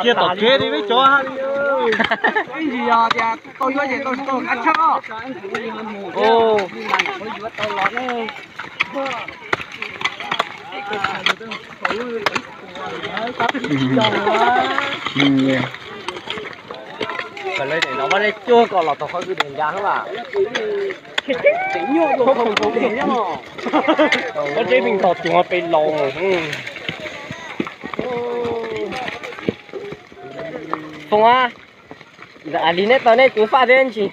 Cia tom kev li peb cov ha li. Ib ntsis yog tias tau yuav ces tau tau kav chawj os. Lawv no muab dej cuag kom los tau qhov kwj deg nrad xwb las. Pob zeb pheej nto cuag peb los. Foom a, li neb tau neb tus faj thiab ntsis.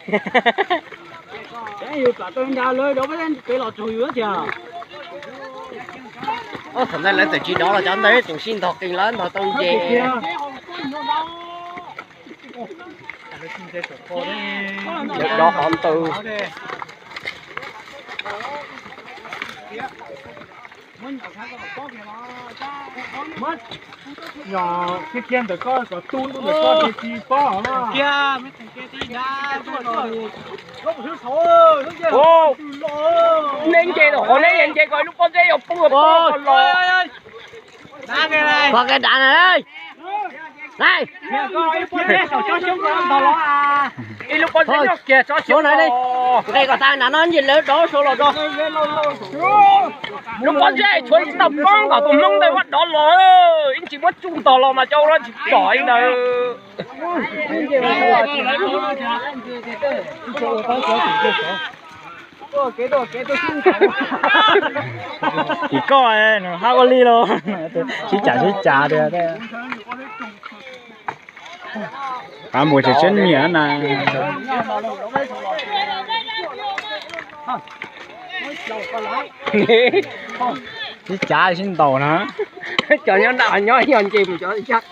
Thaum ntawd lawv txawm tsis dov los cov ntawd tseem sib ntog qees lawv ntog tau nce. Dov qhov ntawd. Yog kiag kiag ntawm koj kom tu ntawm koj ces tsis paub na. Neb nce rau qhov neb nce kom ib lub pob zeb yuav poob los poob los. Pog kev dav na. Ib lub pob zeb nyob kiag tsob xyoob na. Nqe kom tas nram no nce lawv dov saud los rau. Lub pob zeb tshuav ib tag poob kom tus hmoob ntawd muab dov los, ib ntsis muab tsuj ntog los mas cov ua no tsis pom li ntawd. Tim koj nws hab ua li los sib cav sib cav tias. Qab npua tseem tseeb nyiam na. Sib cav sib ntaus na. Cov nyob nram nyob yog nce mus cov yaj.